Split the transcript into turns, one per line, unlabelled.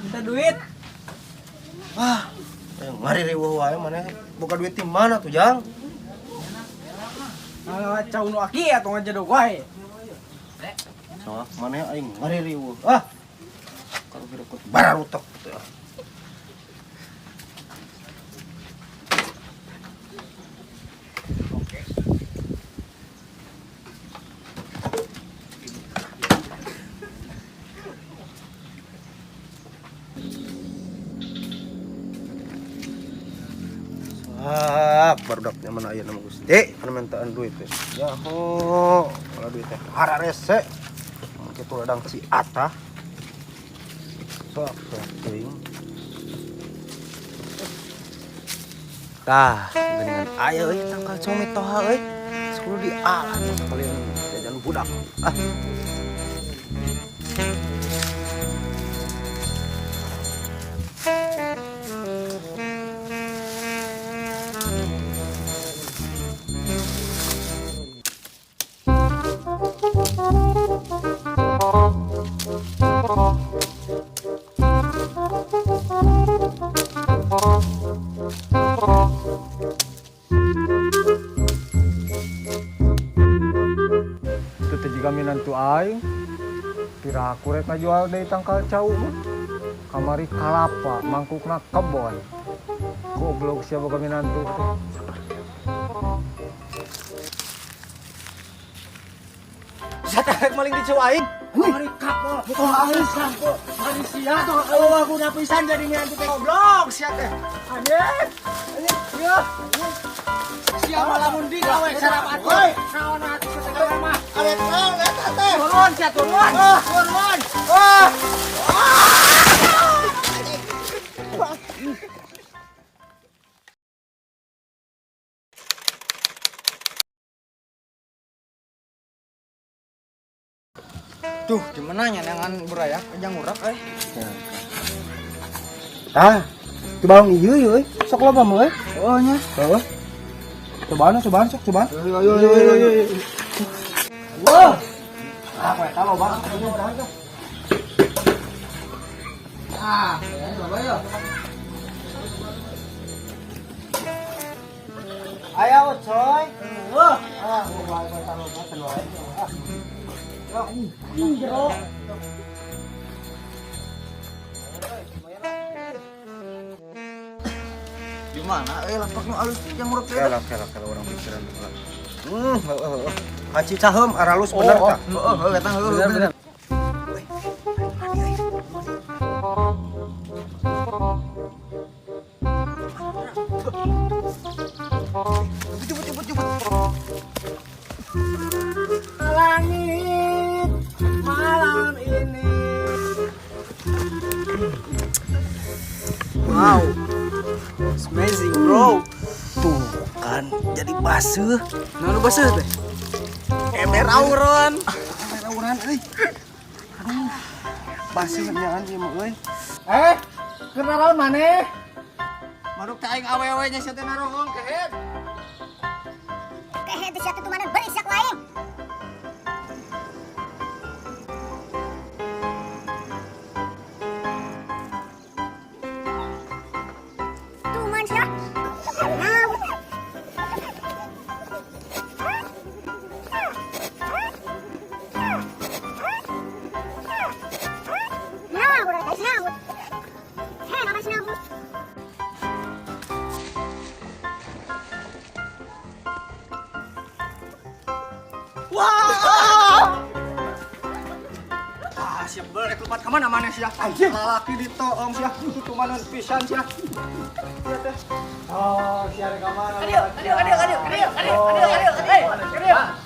Minta duit.
Ah, yang ngaririweuh wae maneh boga duit di mana tuh, Jang?
Nah, cau nu aki atuh ngajedog wae.
Sok maneh aing ngaririweuh. Ah. Kalau kira bararutek teh. Ah, barudaknya mana aya nama Gusti, kana mintaan duit teh. Yaho, kalau duit teh hararese. Mun kitu ladang si Atah. Sok teh teuing. Tah, geuningan aya euy tangkal comit toha euy. Kudu dialah sekalian jajan budak. Ah.
Itu teh juga minantu aing. Piraku rek ngajual deui tangkal cau mah. Kamari kalapa, mangkukna kebon. Goblok sia boga minantu teh.
Sia teh rek maling di cau aing.
Kamari kapol. Kamari kapol. Kamari sia. Eueuh guna pisan jadi minantu teh goblok sia teh. Anjing. Anjing. Ya. Sia malamun digawe sarapan. Woi, naon atuh sia mah.
Arek naon eta teh?
Turun sia turun. Turun.
Ah.
Tuh, gimana nyanangan burayak aja ngurak euy.
Tah, itu bawang ieu euy. Sok loba mah euy.
Oh nya.
Heeh. Cobaan, cobaan, sok cobaan.
Ayo ayo ayo ayo.
Wah. Ah, kowe eta loba.
Ah, ya loba ya.
Ayo, coy.
Wah.
Ah, loba kowe eta loba teu wae. Ah.
Ih, jero. Gimana euy lapak nu alus yang ngurek teh?
Kela, kela, kela orang pikiran heula. Heeh, heeh. Kaci caheum aralus bener tah.
Heeh, heeh, eta heuh bener. Jebut, jebut, jebut. Langit malam ini. Wow. It's amazing, bro.
Tuh kan jadi baseuh.
Nah, lu baseuh teh. Ember auron.
Ember auran euy. Aduh. Baseuh nyaan ieu mah euy.
Eh, keur naraon maneh? Maruk teh aing awewe nya sia teh narohong kehed.
Kehed sia teh tumanan beurik sia ku aing. Tuman sia.
Ah, siap bel, rek lupat ka mana maneh sia? Anjing. Lalaki ditoong sia, tutumanan pisan sia. Sia teh.
Oh, sia rek ka mana?
Aduh, aduh, aduh, aduh, aduh, aduh, aduh, aduh, aduh, aduh.